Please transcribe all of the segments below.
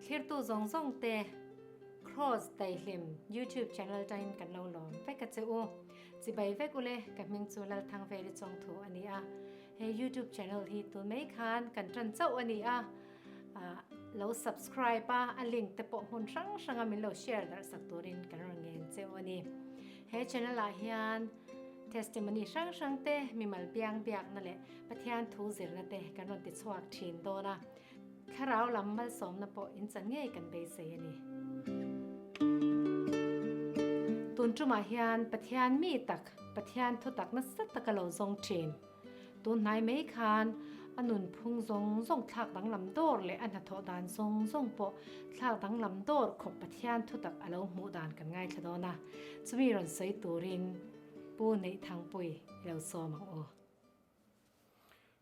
Thirtu zawng zawng te Kross Daihlim YouTube channel atangin kan lo lawm vek a che u. Chibai vek ule ka hming chu Lalthangveli Chawngthu a ni a. He YouTube channel hi tun mai khan kan tan chauh a ni a. Lo subscribe a, a link te pawh hmun hrang hranga min lo share darh sak turin kan rawn ngen cheu a ni. He channel ah hian testimony hrang hrang te, mimal biang biakna leh Pathian thu zirna te kan rawn ti chhuak thin dawn a. Thlarau lam malsawmna pawh in chan ngei kan beisei a ni. Tun tumah hian Pathian mi tak, Pathian thutak nasa taka lo zawng thin. Tun hnai mai khan a nunphung zawng zawng thlak danglam dawr leh a hnathawh dan zawng zawng pawh thlak danglam dawr khawp Pathian thutak a lo hmuh dan kan ngaithla dawn a, chumi rawn sawi turin Pu Neihthangpui i lo sawm ang u.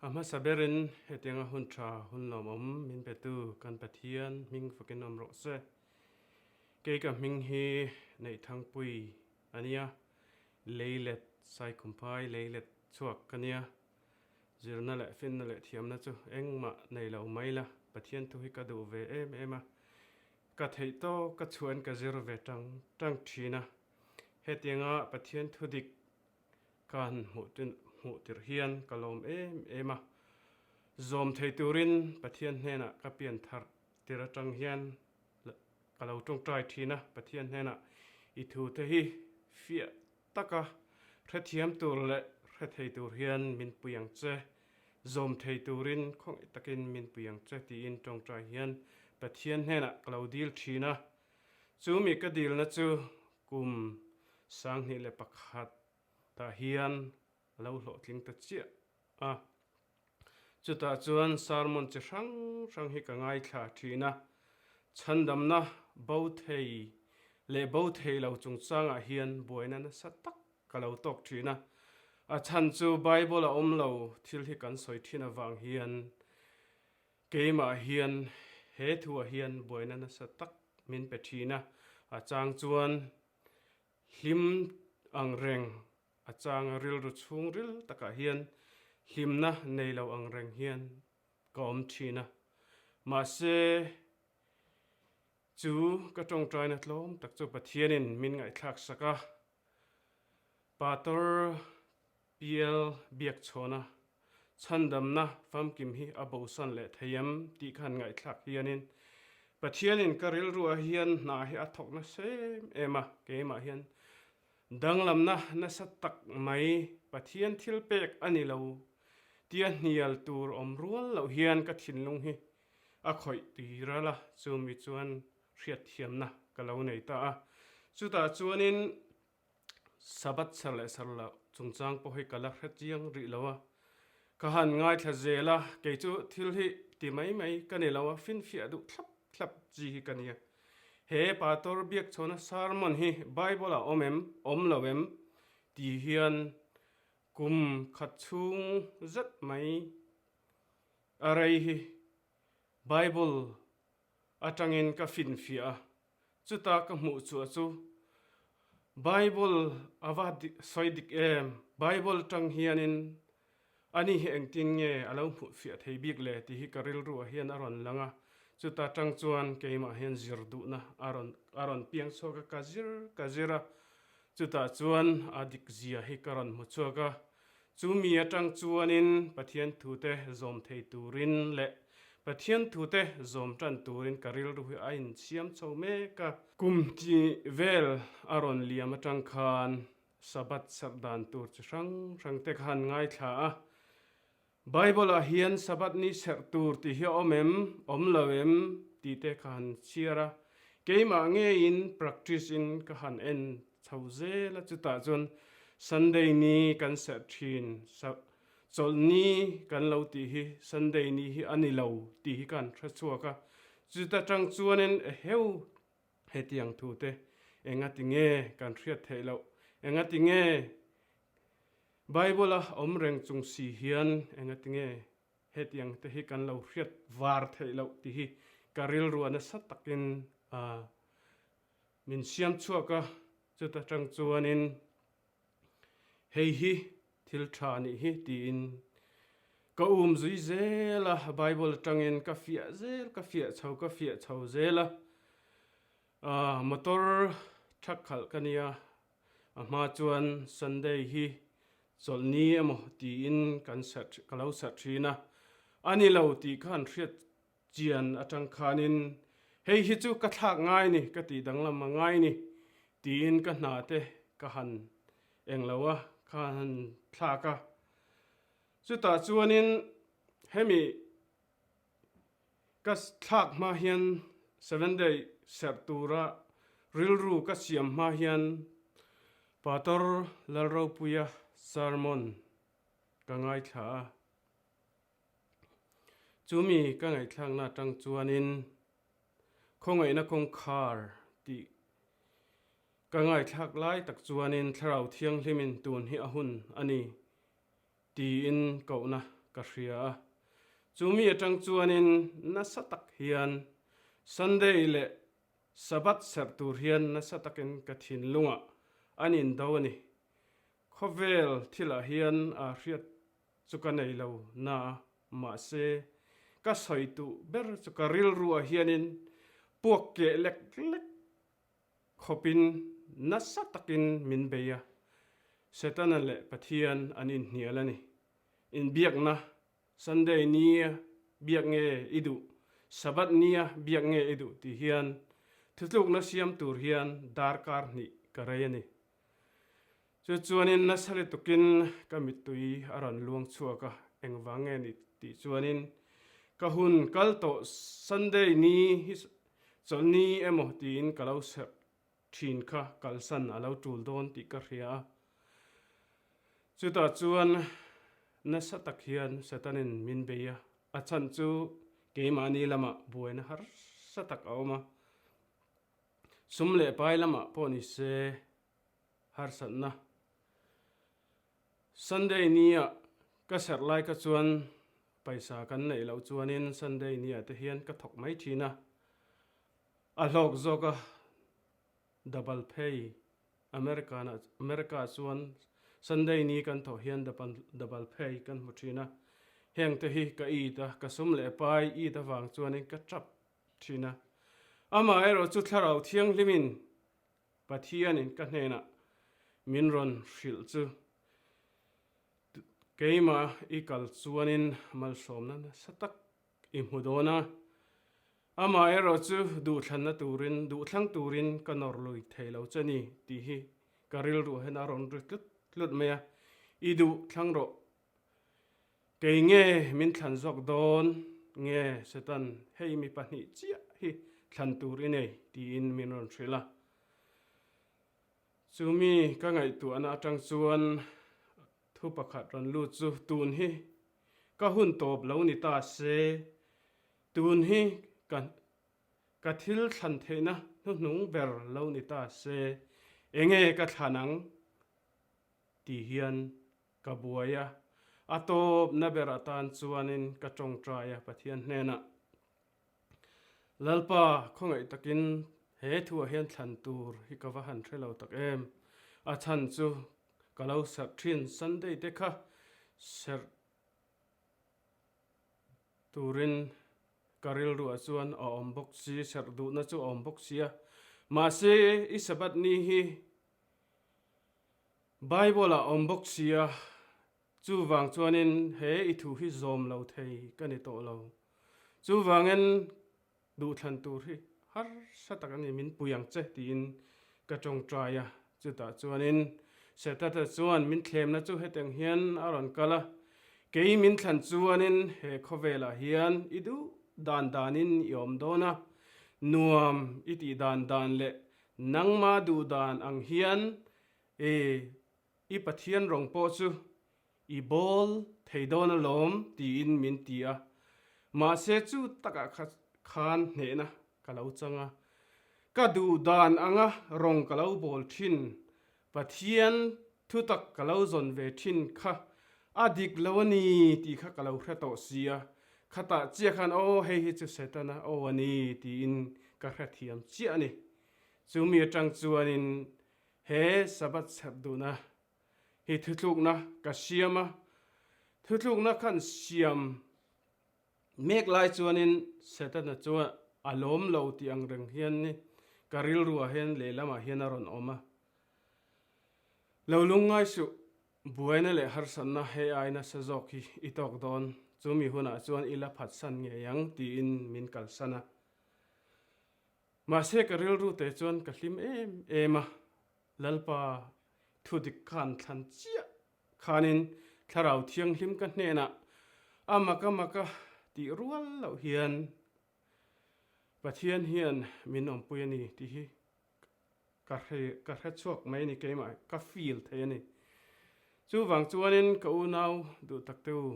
A hmasa berin hetianga hun tha hun lawmawm min petu kan Pathian hming fakin awm rawh se. Kei ka hming hi Neihthangpui a nia, Leilet, Saikhumphai leilet chhuak ka nia. Zirna leh finna leh thiamna chu engmah nei lo mai la, Pathian thu hi ka duh ve em em a. Ka theih tawk ka chhuan ka zir ve tang tang thin a. Hetianga Pathian thu dik ka han hmuh hmuh tirh hian ka lawm em em a. Zawm thei turin Pathian hnenah ka pian thar tir atang hian Ka lo tawngtai thin a, Pathian hnenah i thute hi fiah taka hrethiam tur leh hre thei tur hian min pui ang che, zawm thei turin khawngaih takin min pui ang che tiin tawngtai hian Pathian hnenah ka lo dil thin a. Chu mi ka dilna chu kum 2001 tah hian a lo hlawhtling ta chiah a. Chutah chuan sermon chi hrang hrang hi ka ngaithla thin a, chhandamna bo thei leh bo thei lo chungchangah hian buaina nasa tak ka lo tawk thin a. A chhan chu Bible a awm lo thil hi kan sawi thin avang hian keimah hian he thuah hian buaina nasa tak min pe thin a, a chang chuan hlim ang reng A changa rilru chhungril takah hian hlimna nei lo ang reng hian ka awm thin a. Mahse, chu ka tawngtaina tlawm tak chu Pathianin min ngaihthlak sak a, Pator PL Biakchhawna chhandamna famkim hi a bosan leh thei em tih khan ngaihthlak hianin Pathianin ka rilruah hian hna hi a thawk nasa em em a, keimah hian Danglamna nasa tak mai Pathian thil pek a ni lo tia hnial tur awm rual loh hian ka thinlung hi a khawih tui ral a, chumi chuan hriatthiamna ka lo nei ta a. Chutah chuanin Sabbath ser leh ser loh chungchang pawh hi ka la hre chiang rih lo a, ka han ngaithla zel a, kei chu thil hi ti mai mai ka ni lo a, finfiah duh thlap thlap chi hi ka nia. He Pastor Biakchhawna sermon hi Bible ah awm em, awm lo em? ti hian kum khat chhung zet mai a rei hi Bible atangin ka finfiah a, chuta ka hmuh chhuah chu Bible a va sawi dik em, Bible atang hianin Ani hi engtin nge a lo hmuh fiah thei bik le tih hi ka rilruah hian a rawn lang a, chuta tang chuan keimah hian zir duhna a rawn a rawn piang chhuak a, ka zir ka zir a, chutah chuan a dik zia hi ka rawn hmu chhuak a, chu mi atang chuanin Pathian thute zawm thei turin leh Pathian thute zawm tan turin ka rilru hi a insiam chho mek a. Kum tih vel a rawn liam atang khan Sabbath serh dan tur chi hrang hrang te khan ngaithla a. Bible ah hian Sabbath ni serh tur tih hi a awm em, awm lo em tih te ka han chhiar a. Keimah ngeiin practice in ka han en chho zel a, chutah chuan Sunday ni kan serh thin, chawlh ni kan lo tih hi Sunday ni hi a ni lo tih hi ka han hre chhuak a. Chuta tang chuanin eheu Hetiang thute engati nge kan hriat theih loh? Engati nge Bible-a awm reng chung si hian engati nge hetiang te hi kan lo hriat var theih loh tih hi ka rilrua nasa takin min siam chhuak a, chuta tang chuanin hei hi thil tha nih hi tiin. Ka um zui zel a, Bible atangin ka fiah zel, ka fiah chho, ka fiah chho zel a. Motor thak khalh ka nia, a hma chuan Sunday hi chawlhni emaw tiin kan serh, ka lo serh thin a, a ni lo tih khan hriat chian atang khanin hei hi chu ka thlak ngai ni, ka tih danglam a ngai ni tiin ka hna te ka han englo a, ka han thlak a. Chutah chuanin hemi ka thlak hma hian Seven Day serh tura rilru ka siam hma hian Pator Lalropuia sermon ka ngaithla a. Chumi ka ngaihthlakna atang chuanin Khawngaihna kawngkhar tih ka ngaithlak lai tak chuanin Thlarau Thianghlimin tun hi a hun a ni tiin kohna ka hria a. Chumi atang chuanin nasa tak hian Sunday leh Sabbath serh tur hian nasa takin ka thinlungah an indo a ni. Khawvel thilah hian aa hriat chu ka nei lo na a, mahse ka sawi tuh ber chu ka rilruah hianin puak keh lek lek khawpin nasa takin min bei a, Setana leh Pathian an inhnial a ni. Inbiakna, Sunday nia biak nge i duh, Sabbath nia biak nge i duh tih hian thutlukna siam tur hian darkar hnih ka rei a ni. Chu chuanin nasa lutukin ka mittui a rawn luang chhuak a, engvang nge ni tih chuanin ka hun kal tawh Sunday ni hi chawlhni emaw tiin ka lo serh thin kha kalsan a lo tul dawn tih ka hria a. Chutah chuan nasa tak hian Satanin min bei a, a chhan chu keimahni lamah buaina harsa tak a awm a, sum leh pai lamah pawh ni se, harsatna. Sunday nia ka serh lai kha chuan paisa kan neih loh chuanin Sunday nia te hian ka thawk mai thin a, a hlawk zawk a double pay America America chuan Sunday ni kan thawh hian double pay kan hmu thin a, heng te hi ka it a, ka sum leh pai it avang chuanin ka tap thin a. Amaherawh chu Thlarau Thianghlimin Pathianin ka hnenah min rawn hrilh chu keimah i kal chuanin malsawmna nasa tak i hmu dawn a, amaherawh chu duhthlanna turin, duhthlang turin ka nawr lui thei lo che ni tih hi ka rilruah hian a rawn ri tlut tlut mai a, i duh thlang rawh Kei nge min thlan zawk dawn nge Satan hei mi pahnih chiah hi thlan tur i nei tiin min rawn hrilh a. Chumi ka ngaihtuahna atang chuan thu pakhat rawn lut chu tun hi ka hun tawp lo ni ta se, tun hi ka ka thil thlan theihna hnuhnung ber lo ni ta se, enge ka thlan ang ti hian Ka buai a, a tawpna ber atan chuanin ka tawngtai a Pathian hnenah, Lalpa, khawngaih takin he thuah hian thlan tur hi ka va han hre lo tak em? A chhan chu ka lo serh thin Sunday te kha serh turin ka rilruah chuan a awm bawk si, serh duhna chu a awm bawk si a, mahse i Sabbath ni hi Bible ah awm bawk sia, chuvang chuanin he i thu hi zawm lo thei ka ni tawh lo. Chuvangin duhthlan tur hi harsa tak a ni, min pui ang che tiin ka tawngtai a. Chutah chuanin Setata chuan min thlemna chu hetiang hian a rawn kal a, Kei min thlan chuanin he khawvelah hian i duh dan danin i awm dawn a, nuam i tih dan dan leh Nangma duh dan ang hian e i Pathian rawng pawh chu i bawl thei dawn alawm tiin min ti a, mahse chu takah kha khan hnehna ka lo chang a, ka duh dan anga rawng ka lo bawl thin Pathian thutak ka lo zawn ve thin kha a dik lo a ni tih kha ka lo hre tawh si a, khatah chiah khan aw hei hi chu Setana aw a ni tiin ka hrethiam chiah a ni. Chumi atang chuanin he Sabbath chherh duhna hi thutlukna ka siam a. Thuthlukna khan siam mek lai chuanin Setana chuan a lawm lo tih ang reng hian ka rilruah hian lehlamah hian a rawn awm a. Lo lungngai suh, buaina leh harsatna hei ai nasa zawk hi i tawk dawn, chumi hunah chuan i la phatsan ngei ang tiin min kalsan a. Mahse ka rilru te chuan ka hlim em em a, Lalpa thudik khan thlan chiah khanin Thlarau Thianghlim ka hnenah a mak a mak a tih rual loh hian Pathian hian min awmpui a ni tih hi ka hre ka hre chhuak mai a ni keimah ka feel thei a ni. Chuvang chuanin ka unau duh tak te u,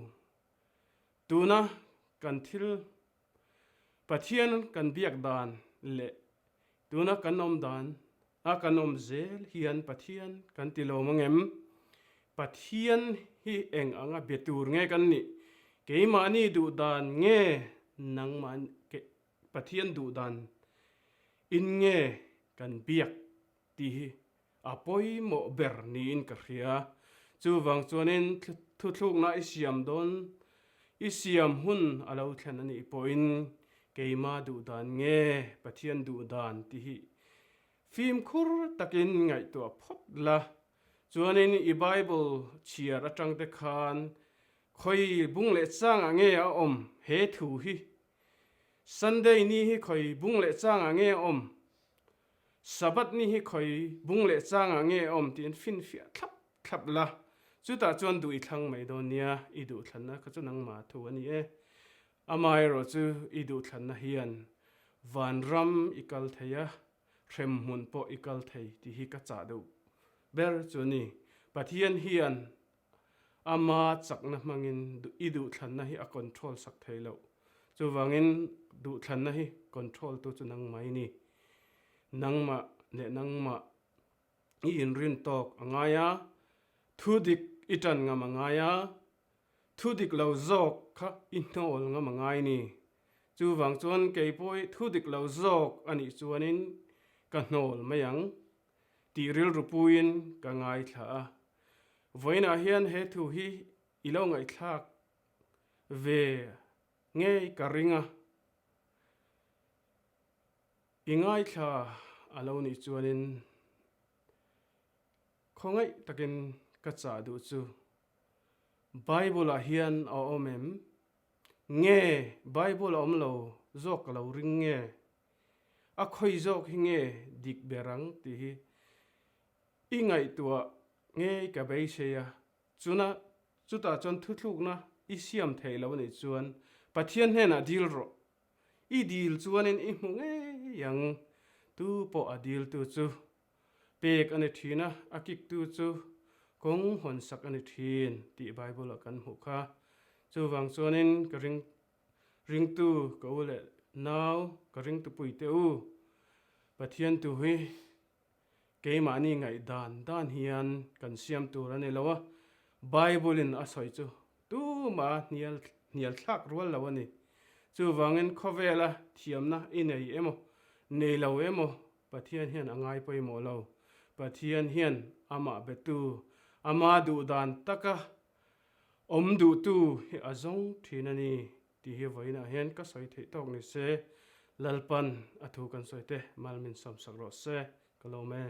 tuna kan thil Pathian kan biak dan leh tuna kan awm dan a kan awm zel hian Pathian kan ti lo mang em? Pathian hi eng anga be tur nge kan nih? Keimahni duh dan nge nangmah Pathian duh dan in nge kan biak tih hi a pawimawh ber niin ka hria. Chuvang chuanin thuthlukna i siam dawn, i siam hun a lo thlen a nih pawhin keima duh dan nge Pathian duh dan tih hi fimkhur takin ngaihtuah phawt la. Chuanin i Bible chhiar atang te khan khawi bung leh changah nge a awm he thu hi? Sunday ni hi khawi bung leh changah nge a awm? Sabbath ni hi khawi bung leh changah nge a awm tiin finfiah thlap thlap la, chutah chuan duh i thlang mai dawn nia, i duhthlanna kha chu nangmah thu a ni e. Amaherawh chu i duhthlanna hian vanram i kal thei a, hremhmun pawh i kal thei tih hi ka chah deuh ber chu a ni. Pathian hian ama chakna hmangin i duhthlanna hi a control sak thei loh. Chuvangin duhthlanna hi control tu chu nangmah i ni. Nangmah leh nangmah i inrin tawk a ngai a, thu dik i tan ngam a ngai a, thu dik lo zawk kha i hnawl ngam a ngai ni. Chuvang chuan kei pawh hi thu dik lo zawk a nih chuanin ka hnawl mai ang tih rilru puiin ka ngaithla a. Vawiinah hian he thu hi i lo ngaihthlak ve ngei ka ring a. I ngaithla a lo nih chuanin khawngaih takin ka chah duh chu Bible-ah hian a awm em? Nge Bible a awm lo zawk ka lo ring nge? A khawi zawk hi nge dik ber ang tih hi i ngaihtuah ngei ka beisei a, chuna chutah chuan thuthlukna i siam theih lo anih chuan Pathian hnenah dil rawh. I dil chuanin i hmu ngei ang. Tu pawh a diltu chu pek a ni thin a, a kiktu chu kawng hawnsak a ni thin tih Bible-ah kan hmuh kha. Chuvang chuanin ka ring ringtu ka u leh nau, ka ringtupui te u, Pathian tu hi Keimahni ngaihdan dan hian kan siam tur a ni lo a, Bible-in a sawi chu tumah hnial hnial thlak rual lo a ni. Chuvangin khawvela thiamna i nei emaw, nei lo emaw Pathian hian a ngai pawimawh lo. Pathian hian amah betu, ama duhdan taka awm duhtu hi a zawng thin a ni. Tih hi vawiinah hian ka sawi theih tawk ni se, Lalpan a thu kan sawi te mal min sawmsak rawh se, ka lawm e.